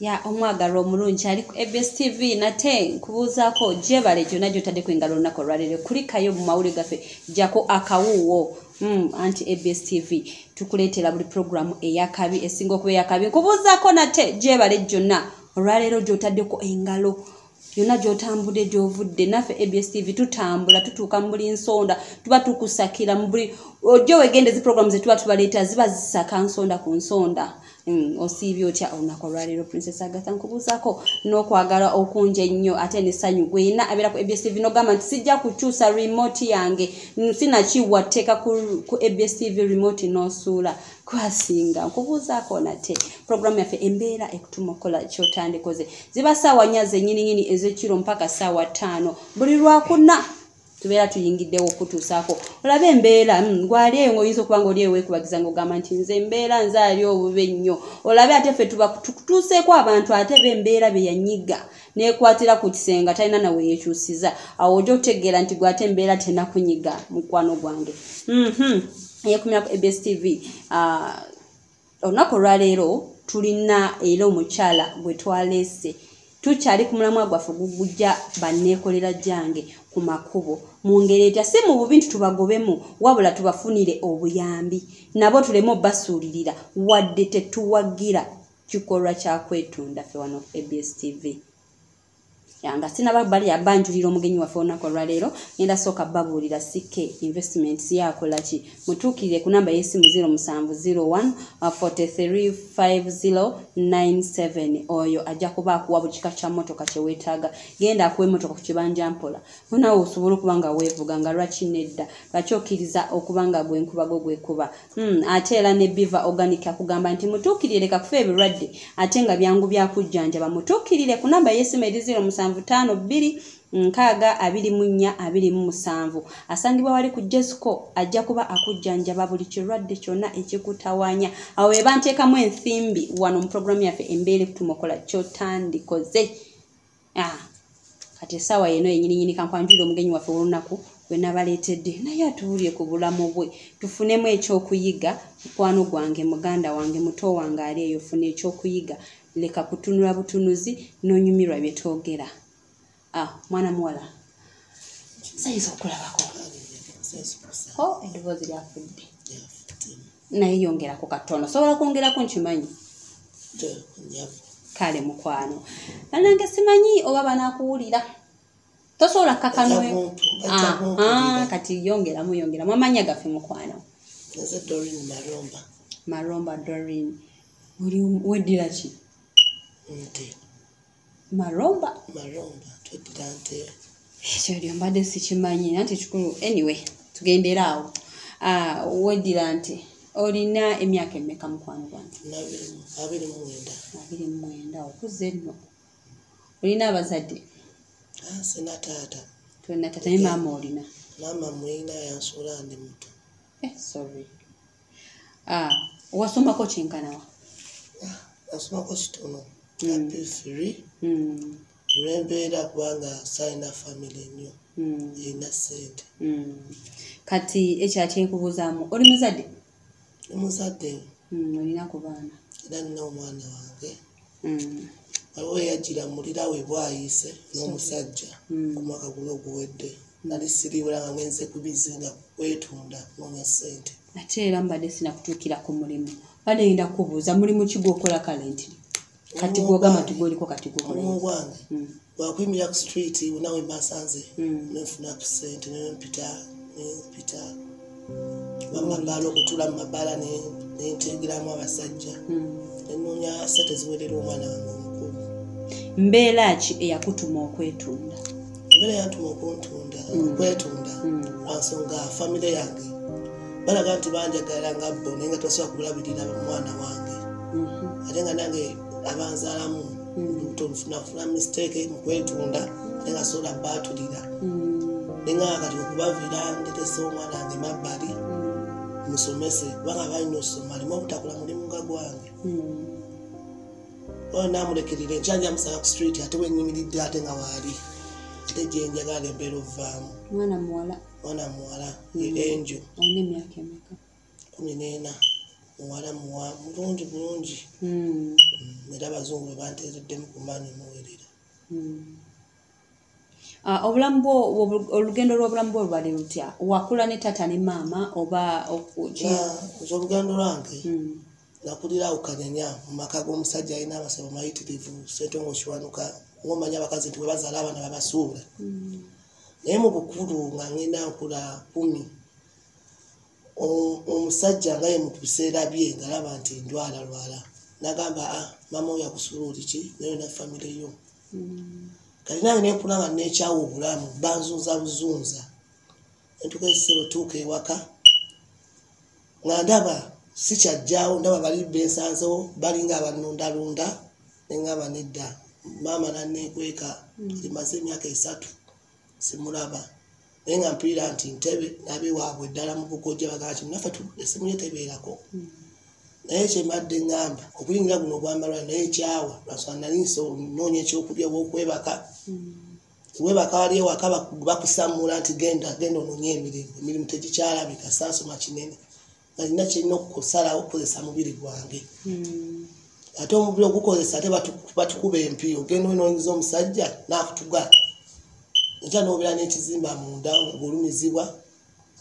Ya omwagalwa omulungi ali ku ABS TV, nate nkubuuzaako gyebale gyonna gy'otaddeko engalo olunaku olwaleero. Kulikayo mu mawulire gaffe, jjako akawuuwo. Anti ABS TV tukuleetera buli puroguramu eyakabi, esinga okuba eyakabi. Nkubuuzaako nate gyebale gyonna olwaleero gy'otaddeko engalo, yonna gy'otambudde, gy'ovudde. Naffe ABS TV tutambula, tutuuka mu buli nsonda, tuba tukusakira mu buli ojjo wegende. Zi puroguramu ze tuba tubaleeta ziba zisaka nsonda ku nsonda. Osiibye otya olunaku olwaleero? Princess Agatha nkubuuzaako n'okwagala okungi ennyo ate n'essanyu. Gwena abeera ku ABS TV n'ogamba nti sijja kukyusa remote yange, sinakiwa tteeka ku ABS TV remote n'osuula kwasinga. Nkubuuzaako nate, puroguramu yaffe Embeera Ekutuma Okukola Kyotandikoze ziba 4:00 zennyininyini ez'ekiro mpaka 5:00 buli Lwakuna. Tubeera tuyingiddewo okutuusaako olabe embeera. Gwali eyo ng'oyinza okuba nga oli eyo weekubagiza ng'ogamba nti nze embeera nze ali obubi ennyo. Olabe ate ffe tuba tukutuuseeko abantu ate b'embeera be yanyiga neekwatira ku kisenge, talina nawe yeekyusiza. Awo ojja otegeera nti gwe ate embeera tenakunyiga, mukwano gwange. Yekumira ku ABS TV. Olunaku olwaleero tulina era omukyala gwe twaleese. Tukyali ku mulamwa gwaffe gugujja banneekolera gyange ku makubo mu ngeri etya, si mu bubi nti tubagobemu, wabula tubafunire obuyambi nabo tuleme obbasuulirira, wadde tetuwagira kikolwa kya kwetunda ffe wano ABS TV. Nga sinaba bali abanjulira omugenyi waffe olunaku olwaleero, ngenda sooka babuulira CK Investments yakola ki. Mutuukirire ku namba y'essimu 0701 435097. Oyo ajja kuba akuwa buli kika kya mmotoka kye weetaaga. Genda akuwa emmotoka ku kibanja mpola, naawe osobola okuba nga weevuga. Nga lwaki nedda? Lwaki okkiriza okuba nga gwe nkubago gwekuba? Ate era ne Biva Organic akugamba nti mutuukirire, leka kufa ebirwadde ate nga byangu byakujjanjaba. Mutuukirire ku namba y'essimu eri 0752 60 24 27. Asangibwa wali ku Jesco. Ajja kuba akujjanjaba buli kirwadde kyonna ekikutawaanya. Awo we banteekamu ensimbi wano mu puroguramu yaffe Embeera Ekutuma Okola Kyotandikoze. Kati essaawa yeno yenyininyini kankwanjulira omugenyi waffe olunaku gwe nabaleetedde, naye atuwulire ku bulamu bwe tufunemu ekyokuyiga. Mukwano gwange, muganda wange, muto wange ali eyo, funa ekyokuyiga, leka kutunula butunuzi n'onyumirwa bye twogera. Mwana muwala, sayinza okulabako ho, eddoboozi lyafudde, naye yongerako katono, sobola kwongerako, nkimanyi. Kale mukwano, bannange simanyi oba banaakuwulira, tosobola kakano. Kati yongeramu, yongeramu amanya gaffe, mukwano. Nze Dorin Maromba. Maromba Dorin, oli weddira ki? Nte. Maromba. Maromba, tweddira nte. Ekyo lyo mbadde sikimanyi, anti kikulu. Anyway, tugendere awo. Weddira nte, olina emyaka emeka, mukwano gwange? 29. 29, okuze nno. Olina abazadde? Sina taata. Tolina taata, naye maama olina? Maama mwina, yansuula ndi muto. Sorry. Wasomako kyenkanawa? Nasomako kitono, P3, olw'embeera, kubanga saalina famire nnyo erina ssente. Kati ekyo kyenkubuuzaamu, oli muzadde? Ndi muzadde. Olina ku baana? Era nina omwana wange. Waliwo eyajjira mulirawe bwayise n'omusajja ku mwaka guno oguwedde. Nali siriiwo era nga ngenze ku bizinga kwetunda, kunoonya ssente. Ate era mbadde sinakutuukira ku mulimu, badde ngenda kukubuuza mulimu ki gw'okola currently. Kati gwogamba nti gwoliko kati gwokola? Omulimu gwange gwakuyimirira ku street wonna we mbasanze nenfuna ku ssente, nempita nempita bamabaala, okutuula mu mabaala nentegeramu abasajja, nenoonya ssente ziwerera omwana wange omukulu. Mbeera ki eyakutuma okwetunda? Embeera yantuma okuntunda, okwetunda, lwansonga famire yange balaga nti banjagala nga bo, naye nga tosobola kulabirira mwana wange, ate nga nange abanzaalamu olubuto nfuna mistake mu kwetunda, ate nga sobola baatulira. Nenga kati okubaviira ndetese omwana wange mabbali musomese, kubanga balina osoma, alimu obutakula mulimu nga gwange. Oyo namulekerera enkya musanga ku street, ate wenyimiridde ate nga waali, ate gyenjagala embeera ovaamu. Mwana muwala? Mwana muwala, ye Enjo. Alina emyaka emeka? 14. Muwala muwa mulungi bulungi. Era abazungu bwe banteereddemu ku maanyi muwerera. Obulamu bwo, olugendo lw'obulamu bwo lubadde lutya? Wakula ne taata ne maama oba Nze olugendo lwange, nakulira awo Kanyanya mu maka g'omusajja alina amasabo mayitirivu, Ssentongo Kiwanuka. Ng'omanyi abakazi nti bwe bazaala abaana babasuula. Naye mu bukulu nga ngenda nkula 10, omusajja nga ye mu biseera bye ng'alaba nti ndwala lwala, n'agamba, "Ah, maama oyo akusuula oli ki naye olina famire yo." Kati nange nenkula nga neekyawa obulamu, banzunza buzunza. Entuuka ekiseera otuuka ewaka nga ndaba sikyajjaawo, ndaba bali bensanzewo balinga abannundalunda, neŋŋamba nedda. Maama nanneekweka, limaze emyaka 3 simulaba, naye nga mpulira nti Ntebe n'abewaabwe ddala mu bukojja bagamba nti naffe essimu ye tebeerako. Naye kyembadde ŋŋamba okuyingira guno ogwambalwa naye ekyawa lwansonga nali nnoonya ekyokulya oba okwebaka. Weebaka wali ewaka bakusammula nti genda, genda onoonye emirimu. Emirimu tegikyalabika, saasoma kinene nga nina kyerina okusalawo okukozesa mubiri gwange. Ate omubiri ogukozesa, ate batukuba empi, ogenda onoonyeza omusajja n'akutuga enkya n'obeera n'ekizimba munda ng'olumizibwa,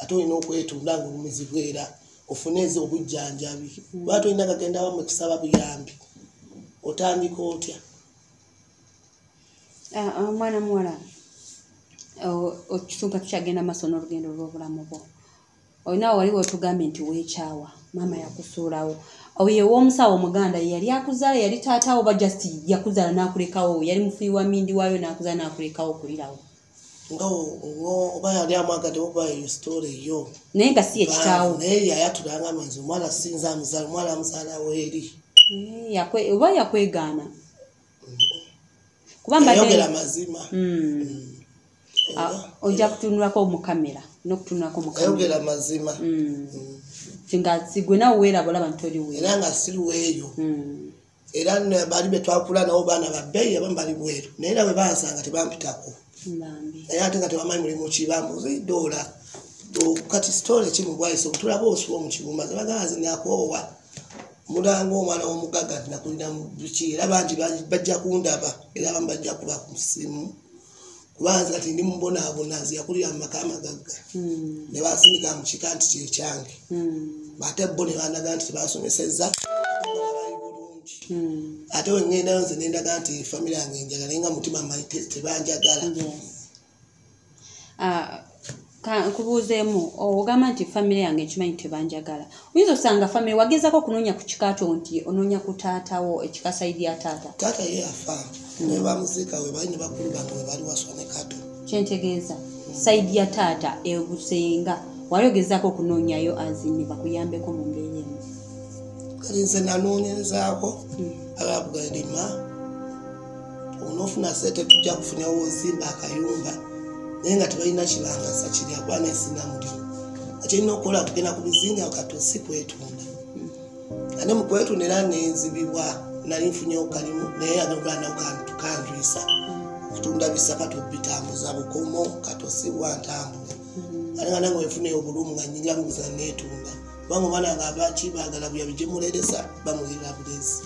ate olina okwetunda ng'olumizibwa era ofune ezi obujjanjabi, kuba tolina kagenda wamwe kusaba buyambi, otandika otya? Omwana muwala okisooka, tukyagenda maaso n'olugendo lw'obulamu bwo, olinawo wali wotugambye nti weekyawa, maama yakusuulawo. Oyo ow'omusawo omuganda ye yali akuzaala, yali taatawo oba just yakuzaala n'akulekawo? Yali mufuyi wa mindi waayo n'akuzaala n'akulekawo okulirawo? Nga oba yali amwagadde okuba eyo story yo. Naye nga si ye kitaawo. Naye yayatulanga nze omwana sinza amuzaala, omwana amuzaalawo eri. Oba yakwegaana kuba mbadde yayogera mazima. Ojja kutunulako mu kamera n'okutunulako mu kamera. Yayogera mazima. Nga sigwe nawe weeraba olaba nti oli weera. Era nga siriweeyo. Era bali be twakula nabo baana babbeeyi, abamu bali bweru, naye era bwe bansanga tebampitako. Bambi. Naye ate nga tebamanyi mulimu ki, bambuuza idoola kati sitole ki mu bwayise obutulaba osuwa mu kibumba zebagamba zinakoowa mulanga omwana w'omugagga nti nakulira mu biki. Era bangi bajja kundaba, era abamu bajja kuba ku ssimu, kuba nze kati ndi mubonaabona, nze yakulira mu maka amagagga. Ne bansindika mu kika nti kyekyange. Ate bo ne bandaga nti tebansomesezza, ate bo bali bulungi. Ate we ŋŋendayo nze nendaga nti famire yange njagala, naye nga mutima mmanyi tebanjagala. Yes. Nkubuuzeemu, ogamba nti famire yange nkimanyi tebanjagala, oyinza osanga famire wagezaako okunoonya ku kika kyo nti onoonya ku taatawo, ekika side ya taata? Taata ye yafa, ne bamuziika we bali ne bakulu bange we bali, Waswa ne Kato. Kyentegeeza side ya taata ebusenga, wali ogezaako okunoonyayo azini bakuyambeko mu mbeera emu? Kati nze nanoonyerezaako agabugalima onoofuna sente tujja kufunyawo ozimba akayumba, naye nga tebalina kibangasa kirya kuba nesina mulimu. Akyerina okukola kugenda ku bizinga kati si kwetunda, ate mu kwetunda era nenzibibwa. Nali nfunyewo kalimu naye agenda nako kanjwisa kutunda bisapatu bitambuza bukomo katosi bwantambula, ate nga nange wenfuneyo obulumu nga nyingira mubiza neetunda, kubanga omwana nga abaki baagala buyabi gyemuleresa bamulera bulezi.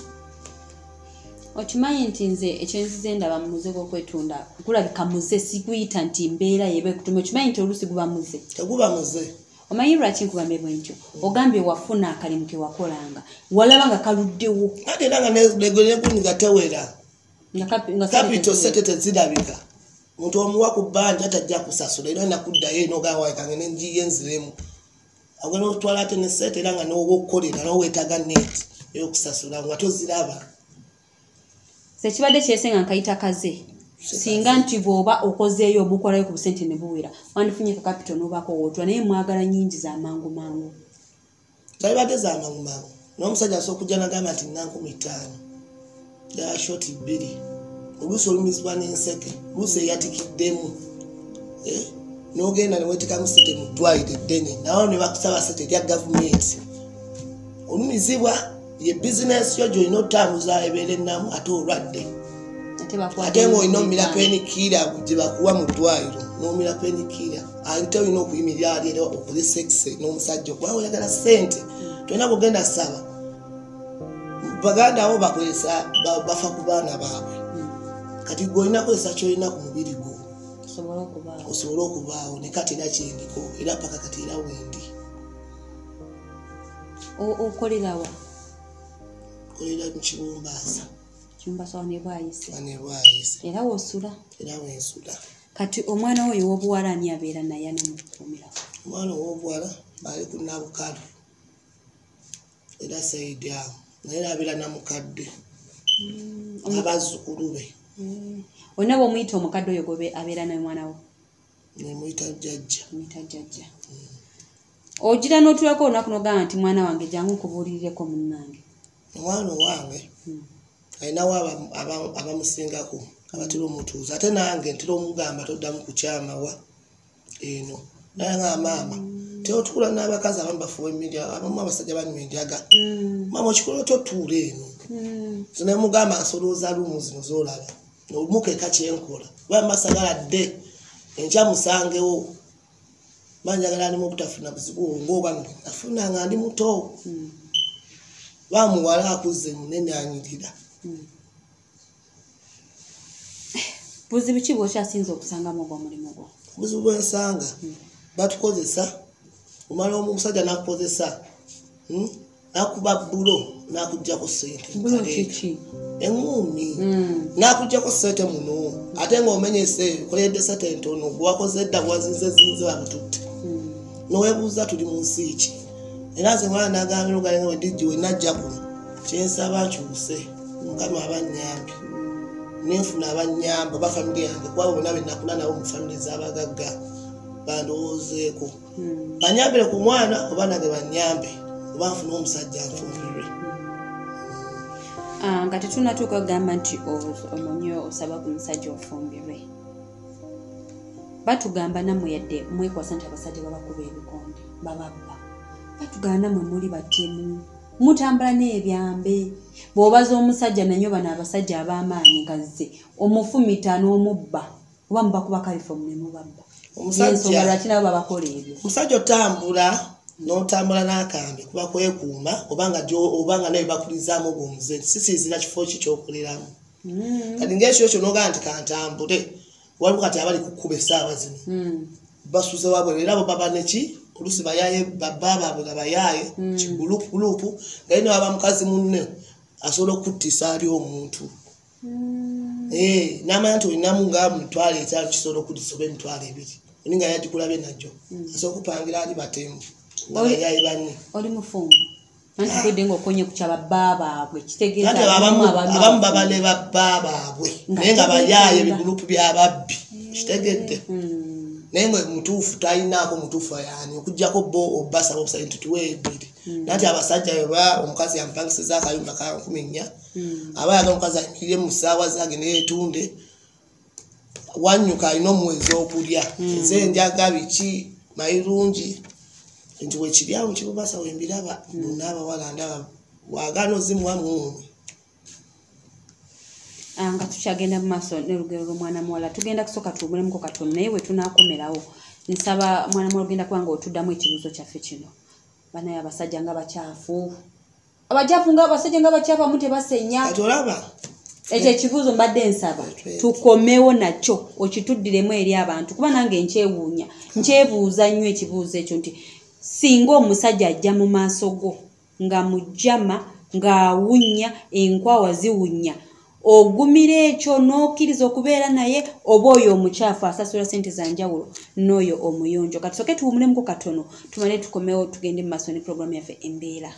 Okimanyi nti nze ekyenzize ndaba mu muze gw'okwetunda gulabika muze, siguyita nti mbeera yeba ekutuma. Okimanyi nti oluusi guba muze? Teguba muze. Omanyi lwaki nkubambe bwe ntyo? Ogambye wafuna akalimu ke wakolanga, walaba nga kaluddewo. Ate era nga negunyiga tewera. Nga nga kapito sente. Sente tezirabika, muntu omuwa ku bbanja tajja kusasula, era nakuddayo eno gawakange nenjiye nziremu agenda okutwala ate ne sente, era nga nowa okukolera noweetaaga net eyokusasula nga toziraba. Sekibadde kyese nga nkayita kaze, singa nti bw'oba okozeeyo obukolayo ku busente ne buwera, wandifunye ka kapito n'obaako wootula, naye mwagala nnyingi za mangu mangu. Zabibadde za mangu mangu, n'omusajja asobola okujja nagamba nti nina 5,000 ddala shoti 2, oluusi olumizibwa n'enseke, oluusi eyatikiddemu. N'ogenda neweetekamu sente mu ddwaliro eddene, nawe ne bakusaba sente erya gavumenti, olumizibwa ye bizinesi yo gyolina otutambuza ebeera ennamu, ate olwadde. Ate bakwata. Ate ng'olina omira painkiller gye bakuwa mu ddwaliro, n'omira painkiller, ate olina okuyimirira ali era okole sex n'omusajja kubanga oyagala ssente, tolina kugenda saba. Baganda abo bakozesa bafa ku baana baabwe. Kati gwe olina kozesa kyolina ku mubiri gwo osobole okubaawo. Ne kati era kyendiko era paka kati era wendi. Okolerawa? Nkolera mu Kibumbaasa. Kibumbaasa wano e Bwayise? Wano e Bwayise. Era w'osula? Era wensula. Kati omwana wo ow'obuwala ani abeera naye anamukuumirako? Omwana ow'obuwala ali ku Nabukalu era saidi awo, naye era abeera na mukadde abazzukulu be. Olina bw'omuyita omukadde oyo gwe abeera naye mwana wo? Nemuyita jjajja. Omuyita jjajja. Ogira n'otuulako olunaku n'ogamba nti mwana wange jangu nkubuulirireko munnange. Omwana owange alinawo abamusingako abatera omutuuza, ate nange ntera omugamba toddamu kukyamawa eno. Naye nga maama teotuula n'abakazi abamu bafuuwa emmere, abamu abasajja banywa enjaga. Maama okikola otya otuula eno? Nze ne mugamba nsolooza luumu zino z'olaba, omukeeka kyenkola kuba masagala dde enkya musangewo. Manjagala ndimu obutafuna buzibu ng'obwange nafuna nga ndi muto. Bamuwala akuze munene anyirira. Buzibu ki bw'okyasinze okusangamu ogw'omulimu gwo? Obuzibu bwe nsanga batukozesa, omala omusajja n'akukozesa, n'akuba bbulo n'akuggyako ssente. Bbulo kiki? Eŋŋuumi. N'akuggyako ssente muno, ate ng'omenyese okoledde ssente ntono, gwe wakoze edda gwazinzezinze babututte. N'oweebuuza tuli mu nsi ki? Era nze mwana n'agambira ogalenga we ndijji we najja kuno, kye nsaba nkyuse, Mukama abannyambe. Nenfuna abannyamba oba famire yange, kuba bonna be nakula nabo mu famire z'abagagga bandowoozeeko. Bannyambire ku mwana oba nange bannyambe, oba nfune omusajja nfumbirwe. Nga tetunnatuuka kugamba nti omonye osaba ku musajja ofumbirwe. Batugamba nammwe yadde mwekwasa nti abasajja babakuba ebikonde, bababba. Batugamba nammwe muli batemu, mutambula n'ebyambe. Bw'obaza omusajja nanyo bano abasajja ab'amaanyi nga nze, omufumita n'omubba, oba mubakuba kalifomu ne mubabba. Ensonga lwaki nabo babakola ebyo? Omusajja otambula n'otambula n'akambe kuba kwekuuma, obanga naye bakulizaamu ogwo omuze, sisiizira kifo ki ky'okoleramu. Kati ng'ekiro kyo n'ogamba nti kantambule, waliwo kati abali ku kkubo essaawa zino. Basuze wabweru era bo baba ne ki? Oluusi bayaaye babba baabwe nga bayaaye, kigulupugulupu, nga ye ne waba mukazi munne asobola okuttisa ali omuntu. N'amanya nti olinamu nga 5,000 kisobola okuttisa oba 20,000. Oli nga yagikulabye nagyo. Asobola okupangira ali batemu. Nga bayaaye banne. Oli mufumbo. Anti kudde ng'okonye ku kya babba baabwe, kitegeeza Anti abamu baba ne babba baabwe, naye nga bayaaye ebigulupu by'ababbi. Kitegedde. Naye nga mutuufu talinaako mutuufu ayaani, okuggyako bo obasaba obusabye nti tuwe ebiri. Nanti abasajja bwe ba omukazi yamupangisizza akayumba ka 4,000, aba ayagala omukazi ayimirire mu ssaawa ze agende yeetunde, wannyuka alina omuweza okulya. Ez'enjaga biki, mayirungi, nti weekiri awo mu Kibumbaasa we mbiraba, bonna abawala ndaba bw'agaana ozimuwa muwummwe. Nga tukyagenda mu maaso n'olugero lw'omwana muwala, tugenda kusooka tuwummulemuko katono, naye we tunaakomerawo nsaba mwana muwala ogenda kuba nga otuddamu ekibuuzo kyaffe kino. Banaye abasajja nga bakyafu, abakyafu nga abasajja nga bakyafu abamu tebasenya. Kati olaba? Ekyo ekibuuzo mbadde nsaba tukomewo nakyo okituddiremu eri abantu, kuba nange nkyewuunya, nkyebuuza nnyo ekibuuzo ekyo nti singa omusajja ajja mu maaso go nga mujama, ng'awunya, enkwawa ziwunya, ogumira ekyo n'okkiriza okubeera naye, oba oyo omukyafu asasula ssente za njawulo n'oyo omuyonjo. Kati tusooke tuwummulemuko katono, tumale tukomewo tugende mu maaso ne pulogulaamu yaffe Embeera.